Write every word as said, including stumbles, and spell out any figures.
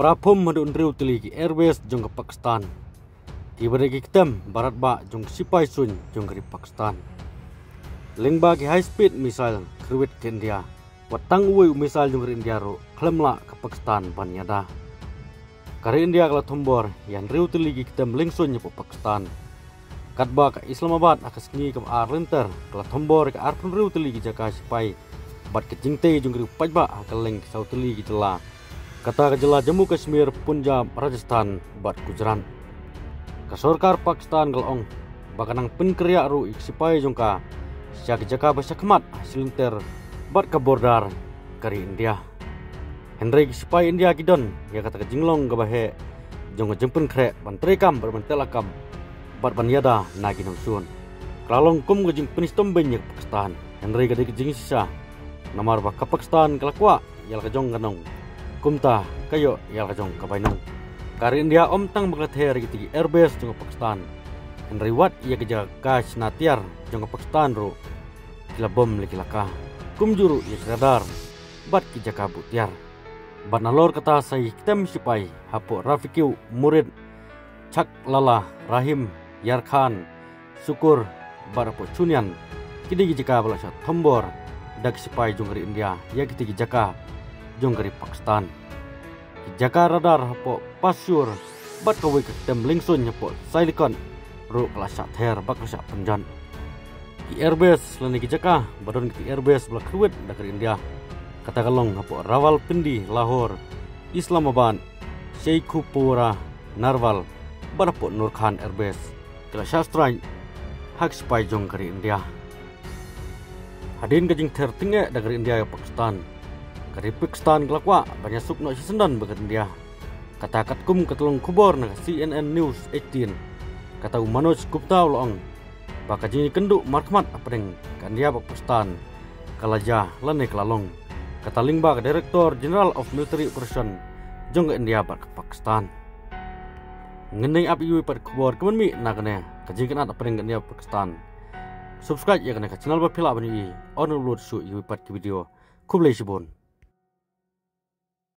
Praphum haduh hynriew tylli ki airbase jong ka Pakistan kiba dei ki ktem barat ba jong ki sipai suiñ jong ka ri Pakistan. Lyngba ki high speed missile kyrwit ka India, wat tang uwei u missile jong ka ri India ruh khlem lah ka Pakistan ban ïada. Ka ri India ka la thombor ïa hynriew tylli ki ktem liengsuiñ hapoh Pakistan, katba ka Islamabad ha ka sngi kaba ar lynter ka la thombor ïa ka arphew hynriew tylli ki jaka sipai bad ka jingtei jong ka ri paidbah ha ka leng ki saw tylli ki jylla, kata ka jylla Jammu Kashmir, Punjab, Rajasthan bad Gujarat. Ka sorkar Pakistan ka la ong ba ka nang pynkyrïah ruh ïa ki sipai jong ka sha ki jaka ba shakhmat ha shilynter bad ka border ka ri India. Hynrei ki sipai India ki don ïa kata ka jinglong kaba heh jong ka jingpynkhreh ban treikam bad ban teh lakam bad ban ïada na ki nongshun. Ka la long kum ka jingpynshitom beiñ ïa ka Pakistan, hynrei ka dei ka jingshisha, namar ba ka Pakistan ka la kwah ïa la ka jong ka nong, kumta ka ïoh ïa la ka jong ka bainong. Ka ri India ym tang ba ka la ther ïa kitei ki airbase jong ka Pakistan, hynrei wat ïa ka jaka shna tiar jong ka Pakistan ruh ki la bom leh ki la ka, kumjuh ruh ïa ki radar bad ki jaka buh tiar. Bad nalor kata sa ïa ki ktem sipai hapoh Rafikiu, Murid, Chaklala, Rahim, Yarkhan, Sukur bad hapoh Chunian, ki dei ki jaka ba la shah thombor da ki sipai jong ka ri India ïa kitei ki jaka jong ka ri Pakistan. Ki jaka radar hapoh Pashur bad kawei ka ktem liengsuiñ hapoh Sailikot ruh ka la shah ther bad ka la shah pynjot. Ki airbase lane ki jaka ba don ki airbase ba la kyrwit da ka ri India, kata ka long hapoh Rawalpindi, Lahore, Islamabad, Sheikhupura, Narwal bad hapoh Nurkhan Airbase, ki la shah strike ha ki sipai jong ka ri India. Hadien ka jingther tyngeh da ka ri India ïa ka Pakistan, ka ri Pakistan ka la kwah ban ïasuk noh shisyndon bad ka ri India. Kata katkum ka tyllong khubor na ka C N N News eighteen, kata u Manoj Gupta u la ong ba ka jingïakynduh markhmat hapdeng ka India bad Pakistan ka la jia lane ka la long, kata lyngba ka Director General of Military Operation jong ka India bad ka Pakistan. Ngin ïa ap ïa kiwei pat ki khubor kiban mih na kane ka jingïakynduh hapdeng ka India bad Pakistan. Subscribe ïa kane ka channel ba phi lah ban ïohi ban ym lor shuh ïa kiwei pat ki video. Khublei shibun.